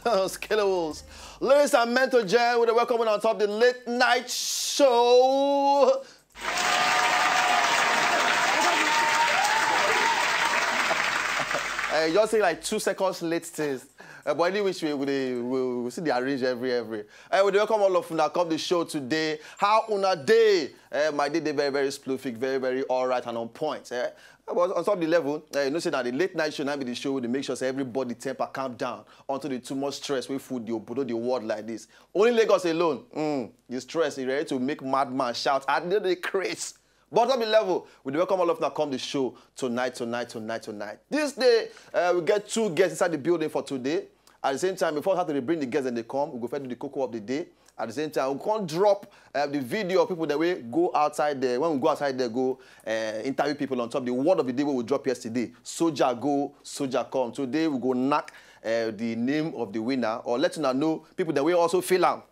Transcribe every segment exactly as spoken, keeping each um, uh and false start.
Skillables. Ladies and mental Jen, we welcome on top the late night show. Uh, just say like two seconds late things. Uh, but anyway, we, we, we, we see the arrange every every. Uh, we welcome all of una come the show today. How una day? Uh, my day dey very very sploofic, very very alright and on point. Uh, but on top of the level, uh, you know say na the late night show na be the show wey dey make sure say everybody temper calm down until the too much stress wey full the obodo the world like this. Only Lagos alone, mm, the stress is ready to make madman shout. I know the craze. But on the level, we dey welcome all of una come the show tonight, tonight, tonight, tonight. This day, uh, we get two guests inside the building for today. At the same time, before we start to bring the guests and they come, we go first do the cocoa of the day. At the same time, we can't drop uh, the video of people that we go outside there. When we go outside there, go uh, interview people on top. The word of the day we will drop yesterday. Soldier go, soldier come. Today we go knock uh, the name of the winner or let una know people that we also feel am.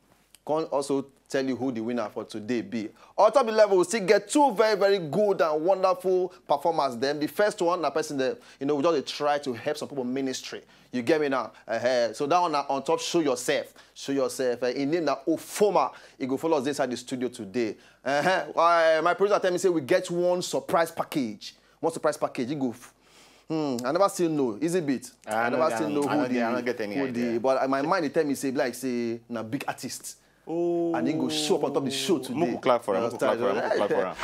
Can also tell you who the winner for today be. On top of the level, we still get two very, very good and wonderful performers. Them, the first one, na person that you know, we just dey try to help some people ministry. You get me now? Uh-huh. So that one na on top, show yourself, show yourself. Uh, in name na Ofoma, he go follow us inside the studio today. Uh-huh. Uh, my producer tell me say we get one surprise package. One surprise package. He go. F- Hmm, I never still know. Easy beat. I, I never still know who the, I don't get any who idea. The, but my mind dey tell me say like say na big artist. Oh. And he go show up on top of the show today. Make we clap for am. Make we clap for am. Make we clap for am.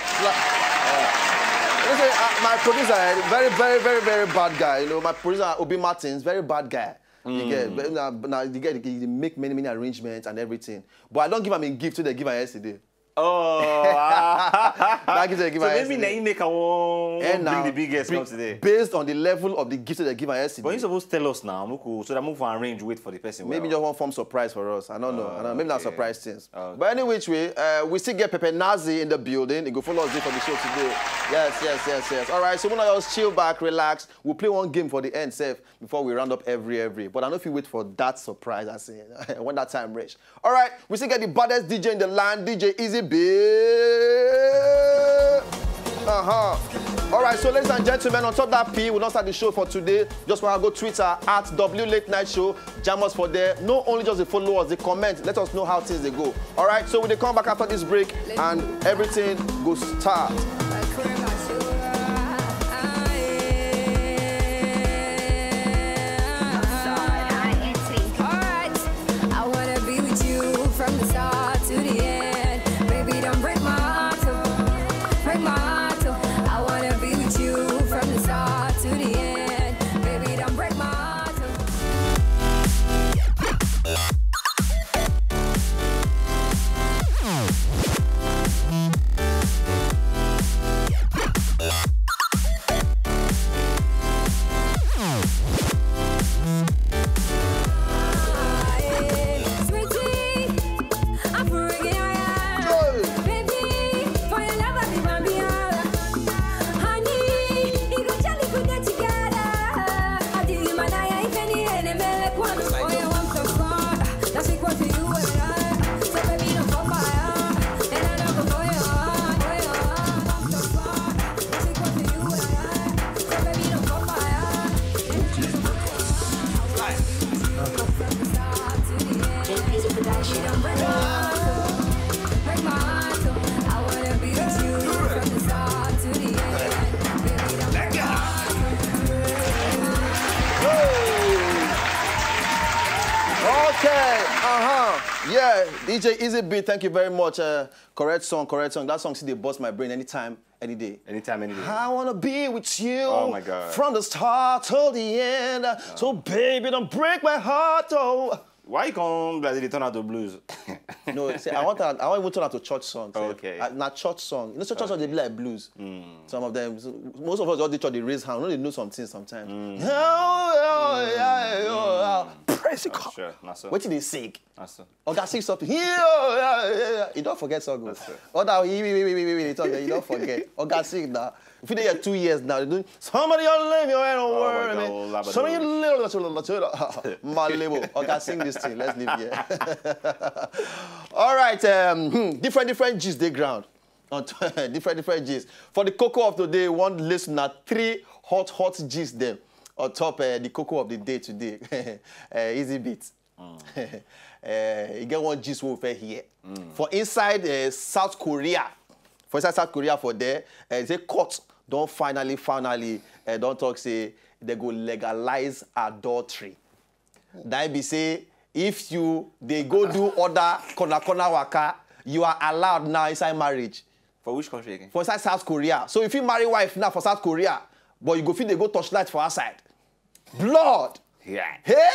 Listen, uh, my producer, eh, very, very, very, very bad guy. You know, my producer Obi Martins, very bad guy. You get, but now, now you get, he make many, many arrangements and everything. But I don't give him a gift today. Give him yesterday. Oh, ah. That gives a give. So maybe na him make I wan bring the big guest come today. Based on the level of the gift that they give am yesterday. But you suppose tell us now, make we, so that make we arrange wait for the person. Maybe well. Just one form surprise for us. I don't know. I don't know. Maybe not surprise things. Okay. But any which way, uh, we still get Pepe Nazi in the building. He go follow us there for the show today. Yes, yes, yes, yes. All right. So we gonna just chill back, relax. We'll play one game for the end, safe, before we round up every every. But I know if you wait for that surprise, I say when that time reach. All right, we still get the baddest D J in the land, D J Easy B. Uh-huh. All right, so ladies and gentlemen, on top of that P, we don't start the show for today. Just want to go Twitter at W Late Night Show. Jam us for there. Not only just the followers, the comment. Let us know how things they go. All right, so we dey come back after this break and everything go start. Alright. I wanna be with you from the start to the end. Baby, don't break my heart, oh. Break my heart, oh. I wanna be with you from the start to the end. Baby, don't break my heart, oh. Okay, uh-huh. Yeah, D J Easy B, thank you very much. Uh, correct song, correct song. That song see dey burst my brain anytime, any day. Anytime, any day. I wanna be with you. Oh my God. From the start till the end. So baby, don't break my heart, oh. Why you come like they turn out to blues? No, see, I want to, I want even turn out to church songs. Okay. Uh, na church song. You know, so church songs they be like blues. Some of them, so most of us all the church they raise hand. We no dey know something sometimes. Oh, oh, yeah, oh, oh. Praise God. Sure, na so. Wetin they sing? Na so. Oga sing something. Yeah, yeah, yeah, yeah. You don't forget song. That's true. Other he, he, he, he, he, he, he talk, you don't forget. Oga sing now. If you dey here two years now, they do somebody on live your head on. Oh my word, God, man. Labadoo. Somebody little, little, little, little. Malebo. Oga sing this thing. Let's leave here. All right. Um, hmm, different, different gist dey ground. On t- different, different gist. For the cocoa of the day, one listen na three hot, hot gist them. On top uh, the cocoa of the day today. Uh, easy beat. Eh, e get one gist wey we fit hear. For inside eh, South Korea, for inside South Korea for there, eh, say court don finally, finally eh, don talk say they go legalize adultery. That be say if you dey go do other corner corner waka, you are allowed now inside marriage. For which country again? For inside South Korea. So if you marry wife now for South Korea, but you go fit dey go torchlight for outside. Blood. Yeah. Hey?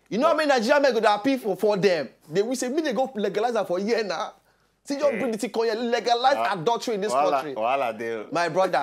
You know how many Nigerian men go dey appeal for, for them? They will say, me they go legalize am for here now. See, just bring the thing come here, legalize adultery in this Wahala, country. Wahala dey. My brother,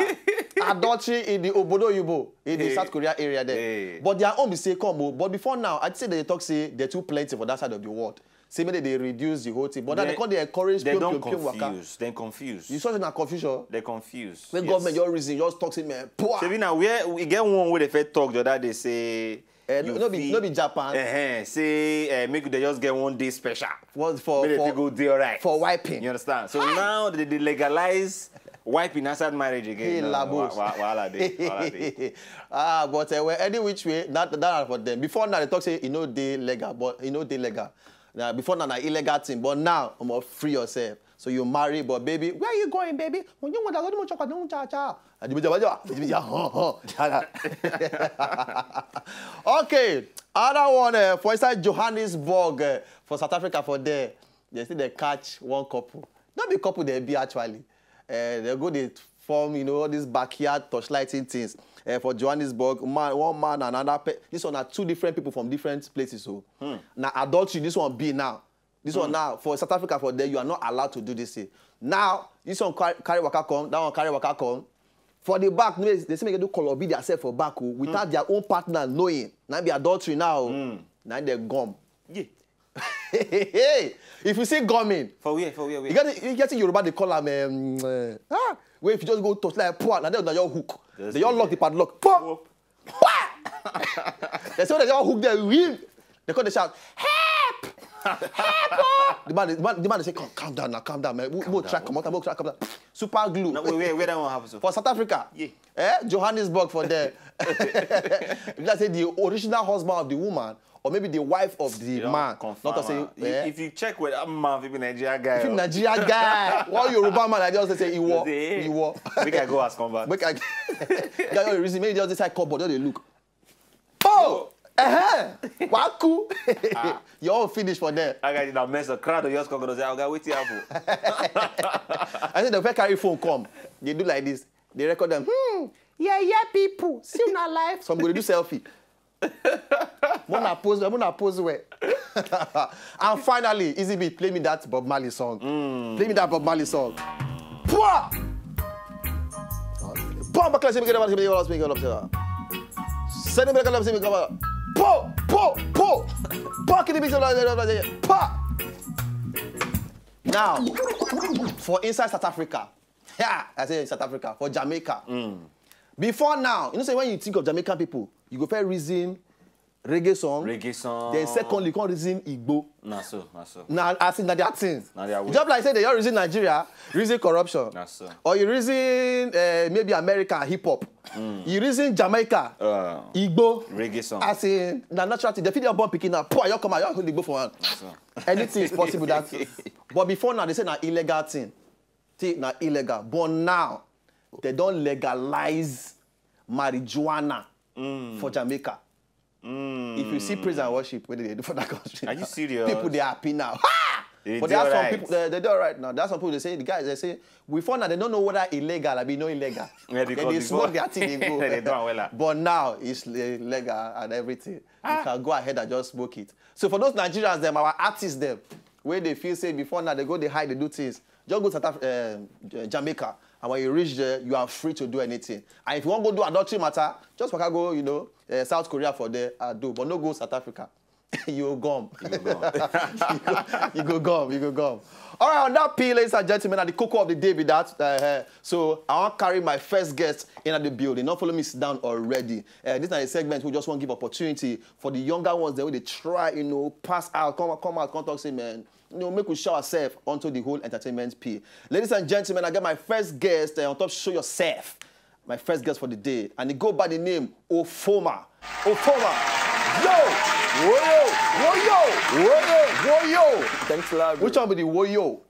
adultery in the Obodo Yubo, in the Hey. South Korea area there. Hey. But their own be say come o. But before now, I say they talk say they're too plenty for that side of the world. Say maybe they reduce the whole thing. But now they They- come they encourage They pure, don't pure, pure waka. Confuse. They confuse. You saw na confusion. They confuse. When Yes. Government just reason, just talk say man, poor. Shebi na where we get one wey dey first talk the other day say. Eh, no, you no be fit- no be Japan. Eh, say eh, make they just get one day special. What for Make they for, fit go dey alright. for wiping. You understand? So now they, they legalize wiping outside marriage again. Hey, No, labos. wa- wa- Wahala dey. Wahala dey. Ah, but uh, well, any which way, that that are for them. Before now, they talk say e no dey legal, but e no dey legal. Now before now, na illegal thing, but now, um, free yourself. So you marry, but baby, where are you going, baby? When you want to go to cha cha. Okay, other one uh, for inside Johannesburg uh, for South Africa for there, they still they catch one couple. Not be couple they be actually. Uh, they go they form you know all these backyard torchlighting things uh, for Johannesburg. Man, one man and another. Pe- this one are two different people from different places. So now adultery, this one be now. This one now for South Africa for there you are not allowed to do this thing. Now this one carry, carry waka come, that one carry waka come. For the back, no, they say make they do colobi themselves for back oh, without their own partner knowing. Now be adultery now. Oh. Now they gum. Yeah. Hey, if you see gumming, For where? For where? you Where? get you get in Yoruba they call am um, uh, ah, where if you just go touch like poor, now they your hook. Just They all stay lock the there. padlock. Poor. They say they all hook there. Wheel. They call the shout, help! Help! Oh! The man, the man, the man they say, come, calm down now, calm down, man. We, we'll try come out, we'll try come down. Super glue. No, where, where, where that one happen so? For South Africa. Yeah. Eh? Johannesburg for there. If I say the original husband of the woman, or maybe the wife of the You don't man. confirm Not to say, am. You- eh? If you check with that man, people Nigeria guy. If you Oh. Nigeria guy, one Yoruba man, I just say, Iwo, Say, hey, Iwo. Make I go ask come back. Make I, guy, you reason, maybe just decide cupboard, just dey look. Oh, eh, waku. Your own finish for there. I got it. Now, mess a crowd of yours come and say, "Oga, wetin happen?" I say they first carry phone come. They do like this. They record them. Hmm. Yeah, yeah, people. See una life. Some go dey do selfie. Mona pose well, Mona pose well. And finally, Easy Beat, play me that Bob Marley song. Play me that Bob Marley song. Poor! Bomb back, let me get up, let me get up, let me get up. Send me back, let me get up. Po, po, po. Back in the beat, pa. Now, for inside South Africa, yeah, I say South Africa, for Jamaica. Before now, you know, say when you think of Jamaican people, you go first reason reggae song. Reggae song. Then secondly, you come reason Igbo. Na so, na so. Now, I think that that thing. Na their way. Just like say they don't reason Nigeria, reason corruption. Na so. Or you reason uh, maybe America hip hop. You reason Jamaica, Uh, Igbo. Reggae song. As in, na natural thing. They feel they born picking up. Poor, you come out, you hold Igbo for one. So. Anything is possible. That, but before now, they say na illegal thing. Thing na illegal. But now, they don't legalize marijuana for Jamaica. If you see praise and worship, what do they do for that country? Are you serious? People they are happy now. Ha! They But dey there are some alright. people they, they do all right now. There are some people they say the guys they say before now they don't know whether illegal. I mean, no illegal. Yeah, because They before- smoke their thing they go. They do am wella. But now it's le- legal and everything. You can go ahead and just smoke it. So for those Nigerians, them our artists, them where they feel say before now they go they hide they do things. Just go to South Af- um, J- Jamaica, and when you reach there, you are free to do anything. And if you want to go do adultery matter, just waka go you know uh, South Korea for there, uh, do, but no go South Africa. You go gum. You go gum. You go gum. All right, on that P, ladies and gentlemen, at the cocoa of the day be that. Uh, so I want to carry my first guest in at the building. Not follow me sit down already. Uh, this is a segment we just want to give opportunity for the younger ones. They will they try, you know, pass out, come out, come out, come talk, say, man, you know, make we show ourselves onto the whole entertainment P. Ladies and gentlemen, I got my first guest uh, on top. Show yourself. My first guest for the day, and he go by the name Ofoma. Ofoma. Yo! Woyo! Woyo! Woyo! Woyo! Thanks a lot, bro. Which one be the woyo?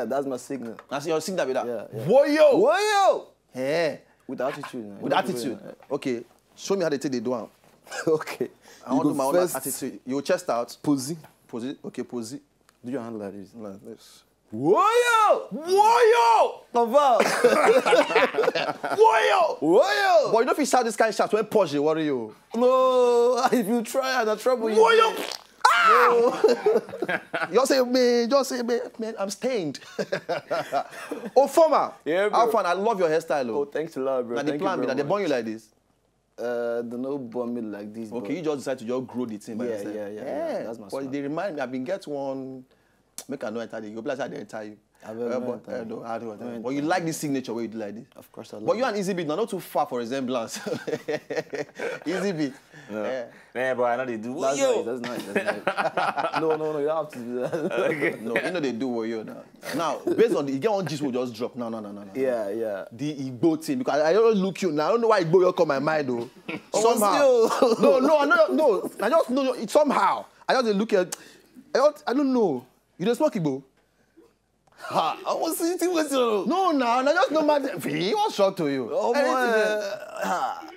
That's my signal. That's your signal be that. Yeah, yeah. Woyo! Woyo! Eh, With attitude, man. with attitude. Okay, show me how they take they do am. Okay. I want to do my own attitude. You chest out. Posy. Posy. Okay, posy. Do your hand like this. Like this. Woyo! Woyo! Confirm. Woyo! Woyo! But you know if you shout this kind of shout when pause, you worry you. No, if you try, I'll trouble you. Woyo! Ah! Just say, man, just say, man, man, I'm stained. Oh, former. Yeah, bro. How fun. I love your hairstyle. Oh, Oh. Thanks a lot, bro. Now the Thank plan you be very that they much. Born you like this. Uh, they no born me like this. Okay, you just decide to just grow the thing by Yeah, yourself. yeah, yeah, yeah. That's my But style. They remind me, I've been get one. Make I know enter the. You realize I dey enter you. I will Uh, not but, enter uh, you. no, I don't. No But you enter like you. This signature where you do like this. Of course, I love But you it. And Easy Beat, now not too far for resemblance. Easy Beat. No. Yeah. Yeah, but I know they do. That's Yo! nice. That's nice. That's nice. No, no, no. You don't have to do that. Okay. No, you know they do what you now. Now, based on the, you get one gist will just drop. No, no, no, no, no. Yeah, yeah. The Igbo thing, because I don't look you now. I don't know why Igbo you come my mind though. Somehow. Almost you. No, no, no, no. I just know it somehow. I just dey look at. I don't, I don't know. You don't smoke Igbo. Ha! I was sitting with you. No, now I just know my. He was shocked to you. Oh, Anything my. else? Ah,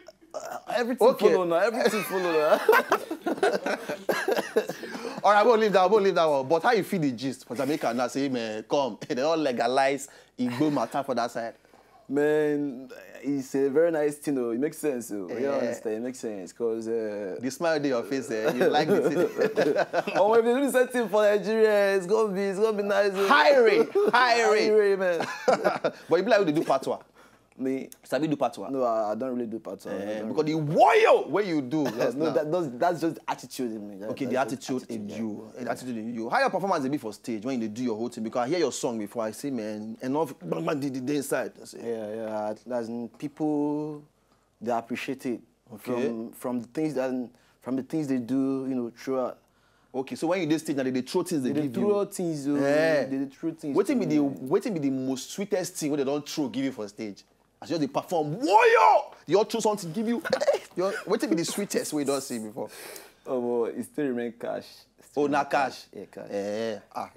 everything Okay. Follow now. Everything follow now. All right, we'll leave that. We'll leave that one. But how you feel the gist for Jamaica now? Say, man, come. They all legalize Igbo matter for that side. Man, it's a very nice thing, though. It makes sense, though. You Yeah. Understand? It makes sense, cause uh, The smile on your face, eh? You like the thing. Oh, if they do the same thing for Nigeria, it's gonna be, it's gonna be nice, though. Hiring, hiring. Hiring, man. But you be like, you dey do patois. Me, Sabi do patois. No, I, I don't really do patois. I Eh, don't Because the woyo where you do. really- Just no, now. that, that's, that's just attitude in me. That- Okay, the that's just attitude in yeah. You. The attitude in you. How your performance dey be for stage when you dey do your whole thing? Because I hear your song before. I say, man, enough bang bang did the day inside. I say, Yeah, yeah. That's people, they appreciate it Okay. from from the things that from the things they do, you know, throughout. Okay, so when you dey stage now, they dey throw things they, They dey give throw you. Things, though. Eh. They dey throw things. Wetin be to the me. wetin be the most sweetest thing wey they don throw give you for stage? As you dey perform, woyo! They all throw something give you. Your, wetin be the sweetest wey you don see before? Oh, but it still remain cash. Still Oh, na remain cash. Yeah, cash. Eh, ah,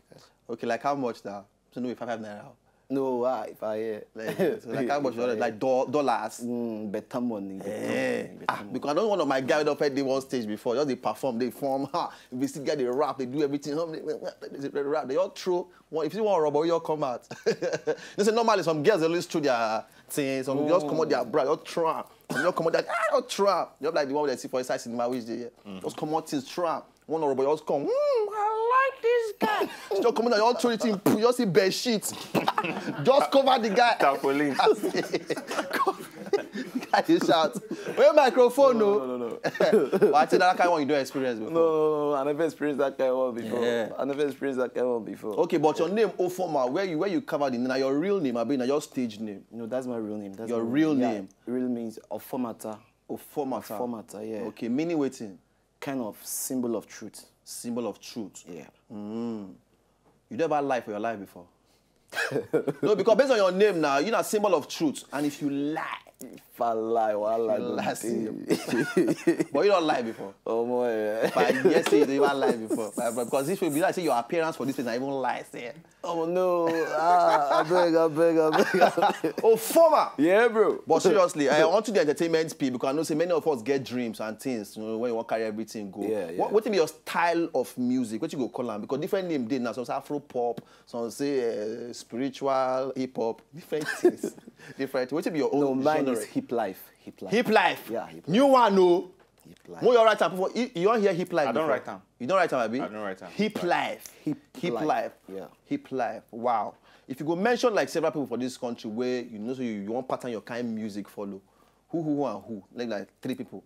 okay, like how much now? So no be five five naira. No, ah, if I hear. Like, so like how much you order? Like do- dollars. Mm, better money. Better Eh, money, better ah, money. Because I don't want my guy don fit dey one stage before. Just dey perform, dey form. Ha, if you see guy dey rap, they do everything. They rap. They all throw. One, if you see one rubber, you all come out. They say normally some girls they always throw their things. Some girls come out their bra, just throw am. Some girls come out their ah, just throw am. Just like the one they see for inside cinema which day. Just come out things throw am. One rubber just come. Mm, I like this guy. She just come out, you all throw it in. You just see bed sheet. Just cover the guy. Tarpaulin. Guy dey shout. Where microphone? No, no, no. But I tell that kind of one you don't experience before. No, no, no, I never experienced that kind of one before. Yeah. I never experienced that kind of one before. Okay, but your name Ofoma, where you where you cover the name? Now your real name, I mean, your stage name. No, that's my real name. That's Your my real yeah, name? Real name is Ofomata. Ofomata. Ofomata, yeah. Okay, meaning waiting. Kind of symbol of truth. Symbol of truth. Yeah. You never lie for your life before. No, because based on your name now, you're a symbol of truth. And if you lie, If I lie, well, I you lie. lie. But you don't lie before. Oh, boy. But yes, say you never lie before. But because this will be like say your appearance for this place, I even lie. Say, Oh, no. Ah, I beg, I beg, I beg. I beg. Ofoma. Yeah, bro. But seriously, I want to the entertainment speed because I know say many of us get dreams and things. You know, when you want to carry everything, go. Yeah, yeah. What, what is your style of music? What you go call them? Because different name dey now. Some say Afro pop, some say uh, spiritual hip hop, different things, different. What be your own No, mine genre? Is hip life. Hip life. Hip life. Yeah, hip life. New one, no. Hip life. When you write am, before, you, you don't hear hip life. I don't before. Write am. You don't write am, abi? I don't write am. Hip life. Hip, hip life. Yeah. Hip life. Wow. If you go mention like several people for this country where you know so you, you want pattern your kind music follow, who, who, who, and who? Like, like three people.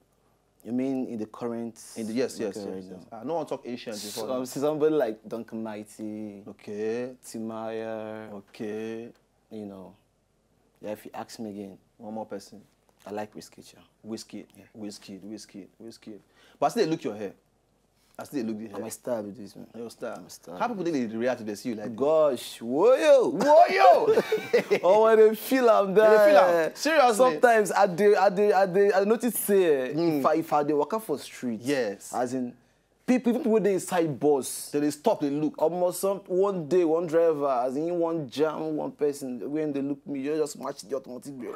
You mean in the current? In the yes, yes, Okay, yes, right yes. Now. I don't want to talk Asians before. So, so somebody like Duncan Mighty, Okay. Timaya, Okay. You know. Yeah, if you ask me again, One more person. I like Wizkid. Sha. Wizkid. Wizkid. Wizkid. Wizkid. But I still dey look your hair. I still dey look the hair. I'm a star with this, man. Your style. I'm a star. How people dey react if they see you like this? Gosh, woyo. Woyo! Oh, when they feel I'm They feel am. there. Seriously. Sometimes I do, I do, I do, I notice say if I if I dey waka for street. Yes. As in, People, even people wey dey inside bus, they dey stop, dey look. Almost some one day, one driver, as in one jam, one person, when they look me, you just match the automatic brake.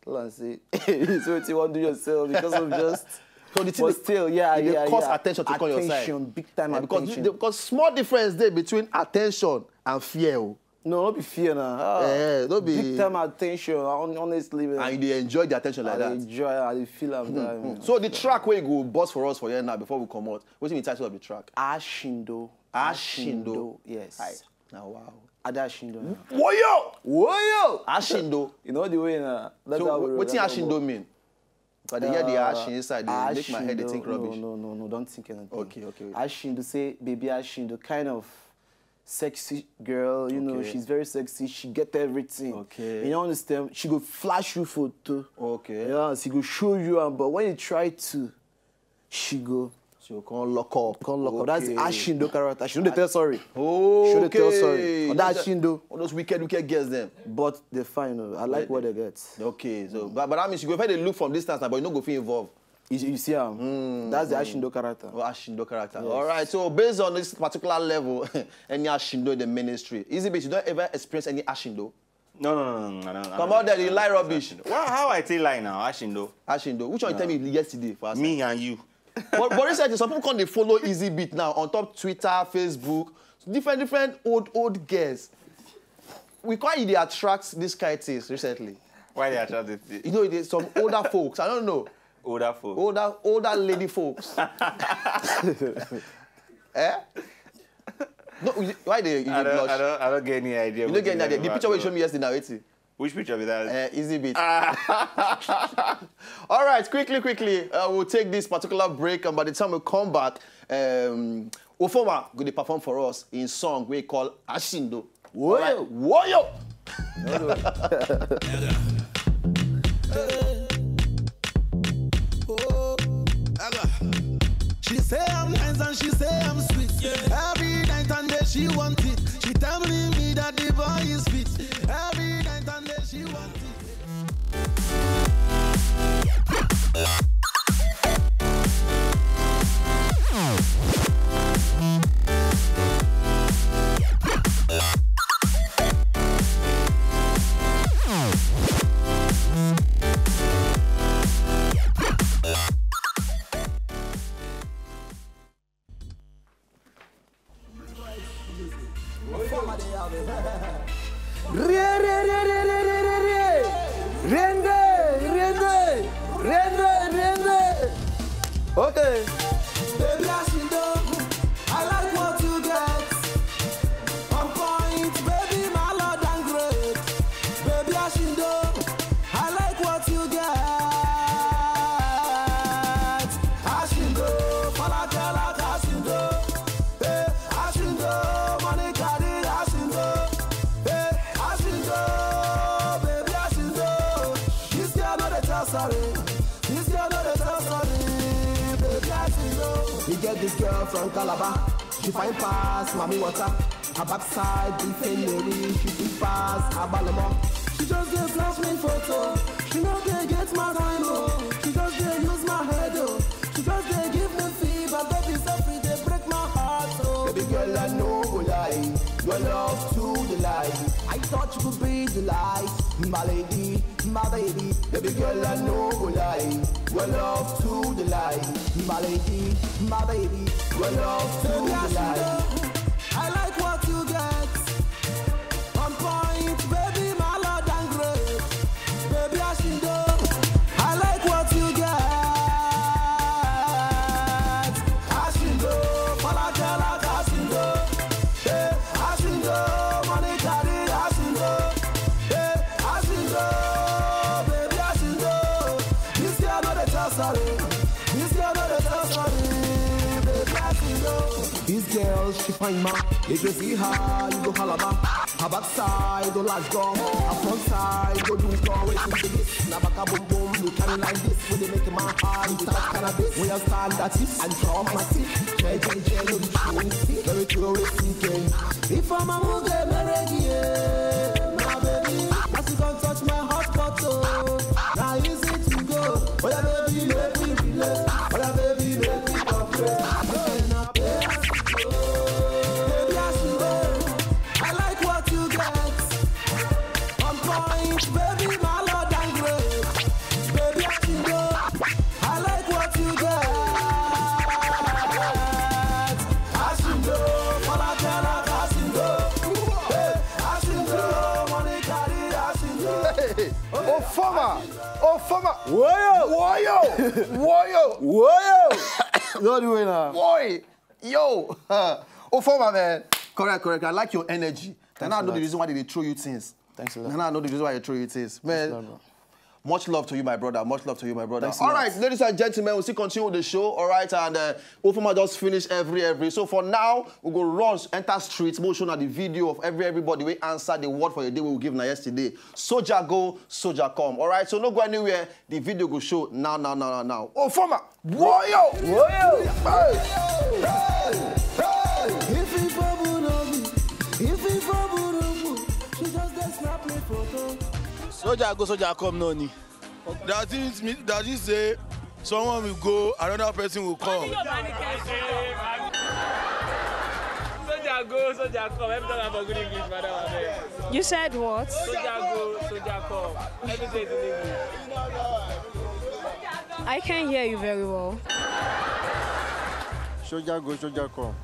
Tell am say, so wetin you wan do yourself because of just. So the thing but dey, still, yeah, e dey yeah, cause yeah. Attention to come your side. Attention, big time. Yeah, because attention. Because small difference dey between attention and fear o. No, no be fear na. Ah, eh, no be big time attention. Honestly, man. And you dey enjoy the attention like that. I dey enjoy. I dey feel am. So the track wey you go burst for us for here now before we comot, wetin be the title of the track? Ashindo. Ashindo. Ashindo. Yes. Aye. Na wow. Ada Ashindo. Woyo! Woyo! Ashindo. You know the way na. So wetin Ashindo mean? But they hear the Ashin inside, they make my head, they think rubbish. No, no, no, no, don't think anything. Okay, okay. Ashindo say, baby Ashindo, kind of sexy girl, you know, okay. She's very sexy, she get everything. Okay. You understand? She go flash you photo. Okay. Yeah, she go show you, and but when you try to, she go. She go come lock up. Come lock up. That's Ashindo character. She no dey tell sorry. Oh, she no dey tell sorry. That Ashindo. All those wicked, wicked girls them. But they fine. Oh. I like what they get. Okay, so but, but that means you go if they look from distance now, but you no go fit involve. You, you see am? Mm, that's the Ashindo character. Oh, Ashindo character. Yes. All right. So based on this particular level, any Ashindo in the ministry, is it? But you don't ever experience any Ashindo? No, no, no, no, no, no. Come out there, you lie rubbish. Well, how I tell lie now, Ashindo? Ashindo. Which one you tell me yesterday for us? Me and you. But, but recently, some people come dey follow Easy Beat now on top Twitter, Facebook, different, different old, old girls. We quite dey attract this kind of things recently. Why they attract this thing? You know, there's some older folks. I don't know. Older folks. Older, older lady folks. Eh? No, you- why they you I dey don't, blush? I don't, I don't get any idea. You don't get any idea. The picture wey you show me yesterday now, wetin? Which picture be that? Uh, Easy Beat. All right, quickly, quickly. Uh, we'll take this particular break, and by the time we come back, um, Ofoma go dey perform for us in song we call Ashindo. Woyo, woyo. She say I'm nice and she say I'm sweet. Yeah. Every night and day she want it. She telling me that the boy is fit. Every night and day she want it. Re, re, re, re, re, re, re, re. Rende, rende, rende, rende. Okay. Baby, as you know, I like what you get. On point, baby, my lord and great. Baby, as you know, I like what you get. Ashindo, Falake like Ashindo. Hey, Ashindo, money carry Ashindo. Hey, Ashindo, baby Ashindo. This girl no dey tell sorry. This girl no dey tell sorry. Baby Ashindo. We get this girl from Calabar. She fine pass, mommy water. Her backside be Feneri, she fit pass Abalemo. She just dey flash me photo. She no dey get my time oh. She just dey use my head oh. She just dey give me fever, baby, sofri dey break my heart oh. Baby girl, I no go lie, your love to the lie. I thought you could be the light, my lady, my baby. Baby girl, I no go lie, your love to the lie, my lady, my baby. Your love to the lie. I like what you get. On point, baby, my lord and great. Baby, Ashindo, I like what you get. Ashindo, Falake like Ashindo. Hey, Ashindo, money carry Ashindo. Hey, Ashindo, baby, Ashindo. This girl no dey tell sorry. This girl no dey tell sorry. Baby, Ashindo. This girl, she fine ma. If you see her, you go halaba. Her backside go large go. Her front side go do go. Wait till this. Na baka boom boom. You carry like this. When they make my heart, you touch cannabis. We are stand at it and draw my teeth. J J J, no be true. Very touristic. If I'm a movie, marriage, yeah, my baby. As you come touch my hot spot, oh, now easy to go. Oh yeah, baby, make me relate. Oh yeah, baby, make me confess. Baby, my Lord and grace. Baby, I can go. I like what you got. I should know. For I tell her, I should know. Hey, I should know. Money carry, I should know. Hey, Ofoma! Ofoma! Woyo! Woyo! Woyo! Woyo! No do it now. Boy! Yo! Ofoma, man. Correct, correct. I like your energy. And I know the reason why they dey throw you things. Thanks a lot. And I know the reason why they throw you things. Man, much love to you, my brother. Much love to you, my brother. Thanks a lot. All right, ladies and gentlemen, we'll still continue with the show. All right, and uh, Ofoma just finished every, every. So for now, we go rush, enter streets. We'll show now the video of every, everybody we answer the word for the day we give now yesterday. Soldier go, soldier come. All right, so no go anywhere. The video go show now, now, now, now, now. Ofoma! Woyo! Woyo! Hey! Hey! If he fumble on me, if he fumble on me, she just dey snap me photo. Soldier go, soldier come, no ni. Does it mean, does it say someone will go, another person will come? Soldier go, soldier come. Every time I good English, madam, abeg. You said what? Soldier go, soldier come. Everything is in English. I can't hear you very well. Soldier go, soldier come.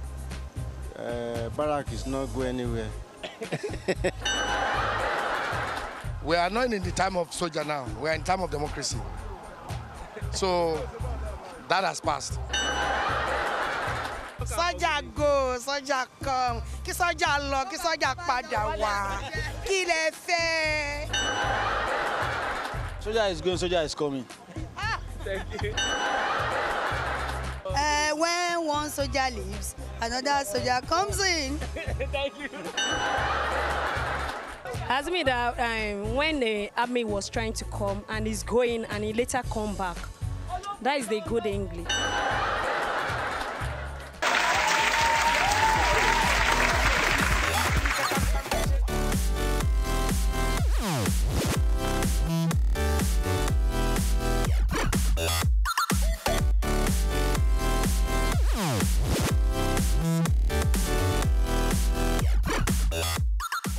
Uh, barrack is not go anywhere. We are not in the time of soldier now. We are in time of democracy. So that has passed. Sọ́jà go, sọ́jà come, kí sọ́jà lọ, kí sọ́jà padà wá. Kí lẹ fẹ́? Soldier is going, soldier is coming. Thank you. Uh, when one soldier leaves, another soldier comes in. Thank you. As me that um, when the army was trying to come and is going and he later come back, that is the good English.